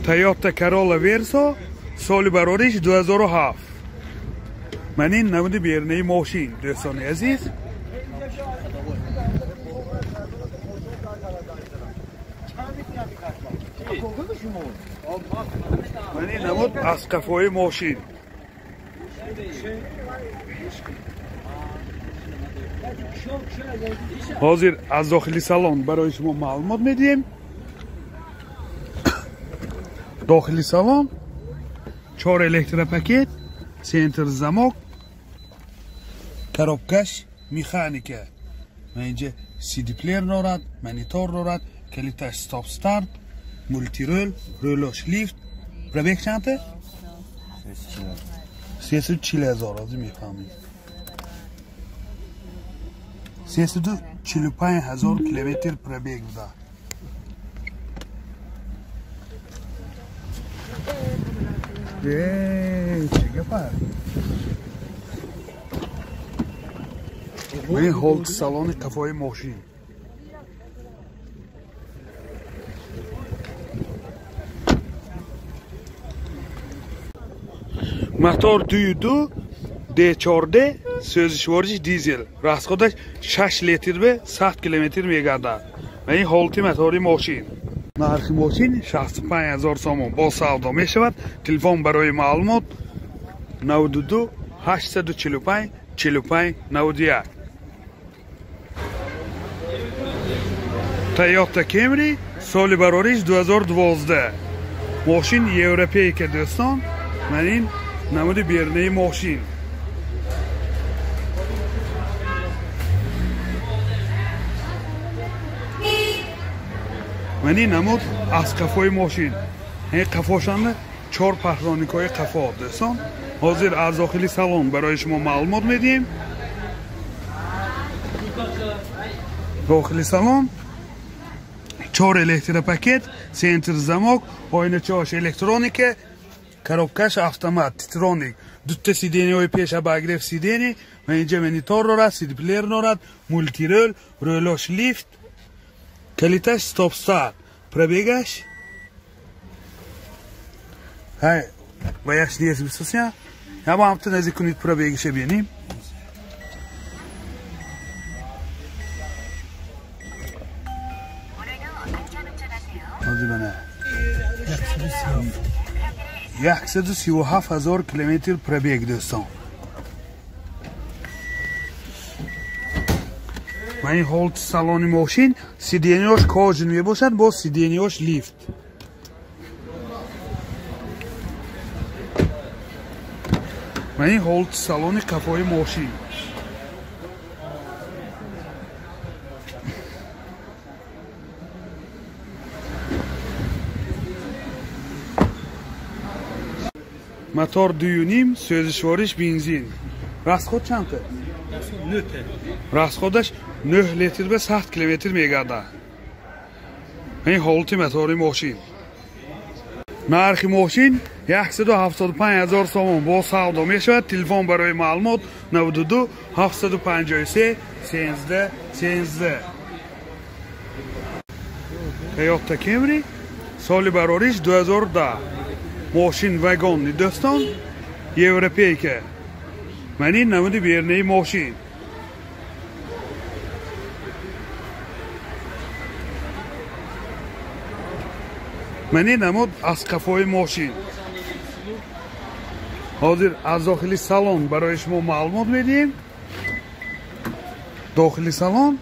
Toyota Corolla Verso соли барориш 2007. Ман ин намуди берунаи мошин, дӯстони азиз. Ман ин намуд аз қафои мошин. Ҳозир аз дохили салон барои шумо маълумот медиҳем. Дохили салон 4 электропакет, центр замок, коробкаш механика. Инҷа CD плеер дорад, монитор дорад, калиташ стоп старт, мултирол, рӯлош лифт. Пробег чанд? 340 ҳазор. Ҳозир мефаҳмем. 345 ҳазор километр пробег буда. Чӣ гапа? Ин ҳолати салони қафои мошин. Мотор 2.2 D4D сӯзишвориш дизел. Расходаш 6 литр бе 100 километр мегардад. Ва ин ҳолати мотори мошин. Нархи мошин 65 ҳазор сомон бо савдо мешавад. Телефон барои маълумот 92 845 45 91. Toyota Camry соли барориш 2012. Мошин европейка, дӯстон. Ман ин намуди берунаи мошин. Ман ин намуд аз қафои мошин. Ин қафошанда 4 паҳроникҳои қафо, дӯстон. Ҳозир аз дохили салон барои шумо маълумот медиҳем. Дохили салон 4 электропакет, центр замок, оиначаҳош электроника, коробкаш автомат, титроник, дута сиденияҳои пеш обогрев сидени, ва инҷа монитор дорад, CD плеер дорад, мултирол, рӯлош лифт, калиташ стоп старт, пробегаш ҳай ваяш нест бисосия. Ҳама ҳамту наздик кунед пробегаша бинем. ҳозир бана 137 ҳазор километр пробег, дӯстон. Ва ин ҳолати салони мошин, сиденияш кожин мебошад, бо сиденияш лифт. Ва ин ҳолати салони қафои мошин. Мотор 2.5, сӯзишвориш бензин. Расход чанд? Расходаш 9 литр ба 100 километр мегардад. Ин ҳолати мотори мошин. Нархи мошин 175 ҳазор сомон бо савдо мешавад. Телефон барои маълумот 92 753 13 13. Toyota Camry соли барориш 2010. Мошин вагонни, дӯстон, европейка. Ман ин намуди берунаи мошин. Ман ин намуд аз қафои мошин. Ҳозир аз дохили салон барои шумо маълумот медиҳем. Дохили салон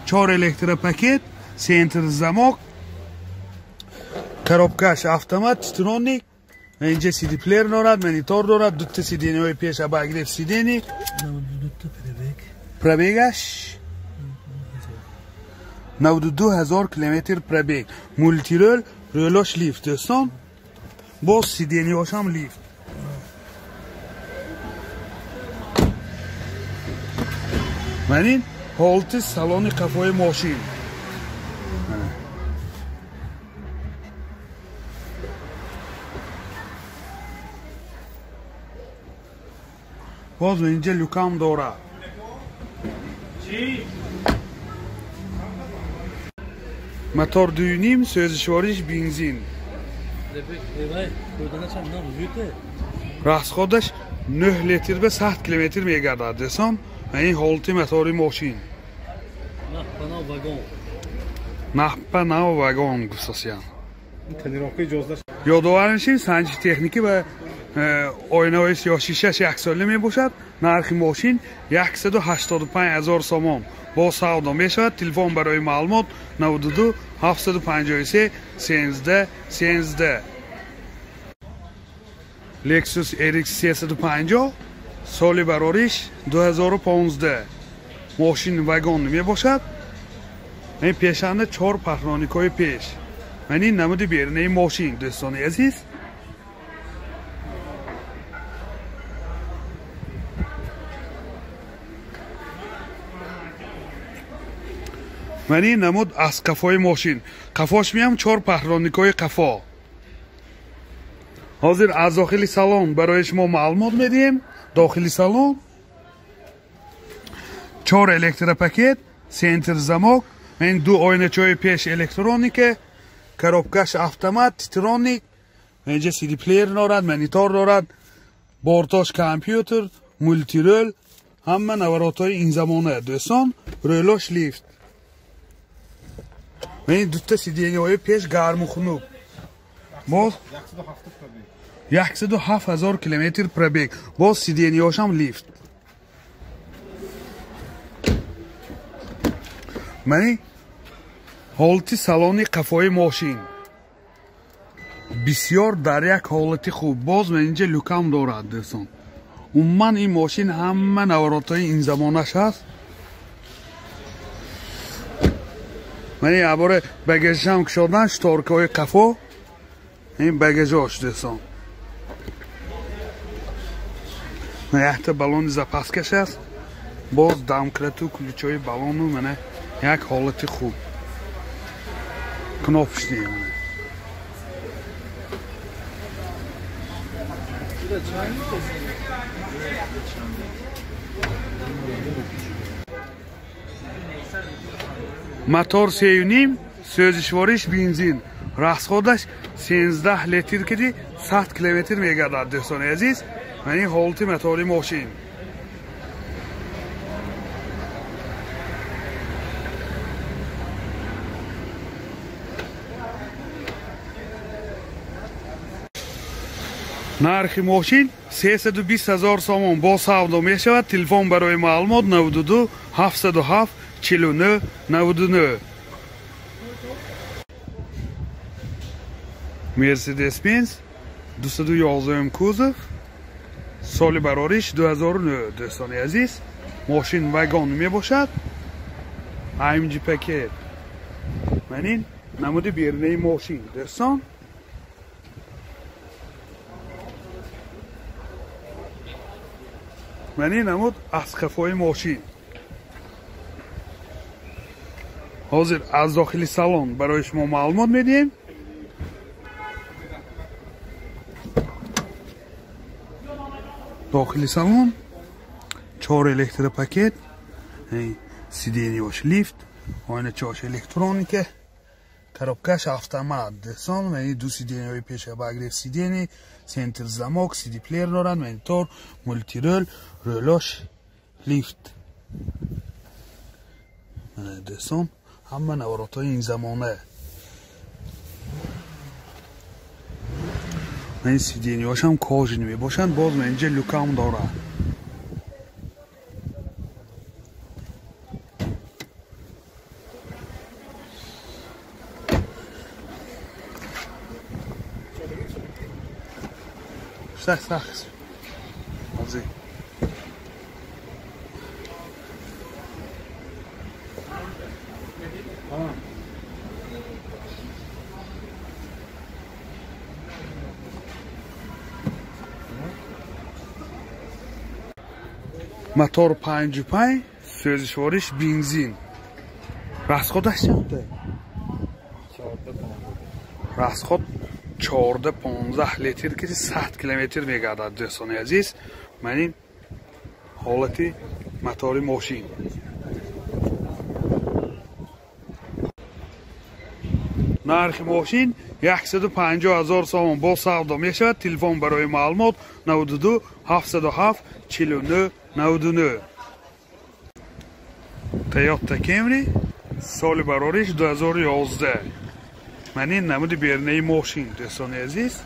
4 электропакет, центр замок, коробкаш автомат, титроник, инҷа CD плеер дорад, монитор дорад, дута сиденияҳои пеш обогрев сидени. Пробегаш 92 ҳазор километр пробег. Мултирол, рӯлош лифт, дӯстон. Боз сиденияҳошам лифт. Ман ин ҳолати салони қафои мошин. Боз инҷа люкам дорад. Мотор 2.5, сӯзишвориш бензин. Расходаш 9 литр ба 100 километр мегардад дӯстон. Ин ҳолати мотори мошин. Нахпа нав вагон гуфтасиян. Ёдовар мешавем, санҷиши техникӣ ва оинаҳои сиёҳшишаш яксола мебошад. Нархи мошин 185 000 сомон бо савдо мешавад. Телефон барои маълумот 92 753 13 13. Lexus RX 350 соли барориш 2015. Мошин вагон мебошад. Ин пешанда 4 патроникҳои пеш. Ман ин намуди берунаи мошин дӯстони азиз. Ман ин намуд аз қафои мошин. Қафош меам 4 патроникҳои қафо. Ҳозир аз дохили салон барои шумо маълумот медиҳем. Дохили салон 4 электропакет, центр замок, ин ду оиначаҳои пеш электроника, коробкаш автомат, титроник, инҷа CD плеер дорад, монитор дорад, бортош компютер, мултирол, ҳама наворотҳои ин замона дӯстон, рӯлош лифт. Ин дута сиденияҳои пеш гарму хунук. Боз 107 000 километр пробег. Боз сиденияҳошам лифт. Мани ҳолати салони қафои мошин бисёр дар як ҳолати хуб. Боз ман инҷа люкам дорад дӯстон. Умуман ин мошин ҳама наворотҳои ин замонаш ҳаст. Мани абора багажашам кушодан, шторкаҳои қафо, ин багажош дӯстон. Якта баллони запаскаш аст. Боз домкрату ключҳои баллону мана як ҳолати хуб. Кнопочный. Мотор 3,5, сӯзишвориш бензин. Расходаш 13 литр киди 100 километр мегардад дӯстони азиз. Ман ин ҳолати мотори мошин. Нархи мошин 320 000 сомон бо савдо мешавад. Телефон барои маълумот 92 707 49 99. Mercedes-Benz 211 кузов, соли барориш 2009 дӯстони азиз. Мошин вагон мебошад. AMG пакет. Ман ин намуди берунаи мошин дӯстон. Ман ин намуд аз қафои мошин. Ҳозир аз дохили салон барои шумо маълумот медиҳем. Дохили салон 4 электропакет, сиденияш лифт, оиначааш электроника, коробкаш автомат дӯстон. Ман ду сиденияҳои пеш обогрев сидений, центр замок, CD плеер дорад, монитор, мултирол, рӯлош лифт. Дӯстон, ҳама наворотҳои ин замона. Ин сиденияҳошам кожаный мебошанд. Боз ман инҷа люкам дорад. Сах. Ҳозир. Мотор 5,5, сӯзишвориш бензин. Расходаш чанд? Расход 14-15 литр ки 100 километр мегардад дӯстони азиз. Ман ин ҳолати мотори мошин. Нархи мошин 150 000 сомон бо савдо мешавад. Телефон барои маълумот 92 707 49 99. Toyota Camry соли барориш 2011. Ман ин намуди бернаи мошин, дӯстони азиз.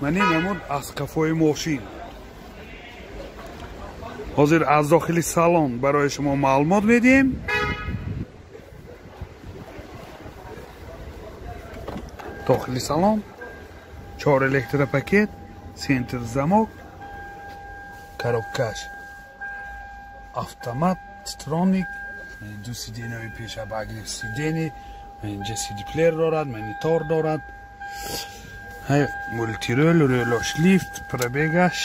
Ман ин намуд аз қафои мошин. Ҳозир аз дохили салон барои шумо маълумот медиҳем. Дохили салон 4 электропакет, центр замок, коробкаш автомат, троник, ду сиденьяи пеша багрив сидени, инҷа сидиплеер дорад, монитор дорад, мультирол, релош лифт, пробегаш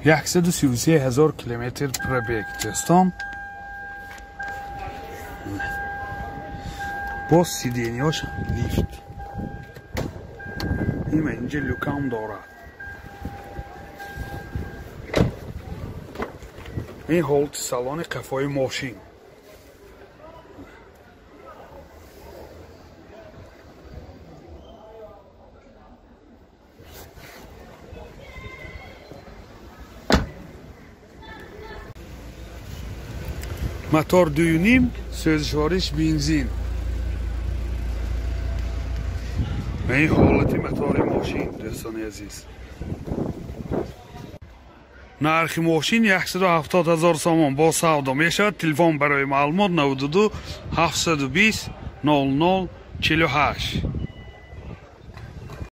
133 000 километр пробег, дӯстон. Боз сиденьяш лифт. Има инҷа люкам дорад. Ин ҳолати салони қафои мошин. Мотор 2,5, сӯзишвориш бензин. Ин ҳолати мотори мошин, дӯстони азиз. Нархи мошин 170 000 сомон бо савдо мешавад. Телефон барои маълумот 92 720 00 48.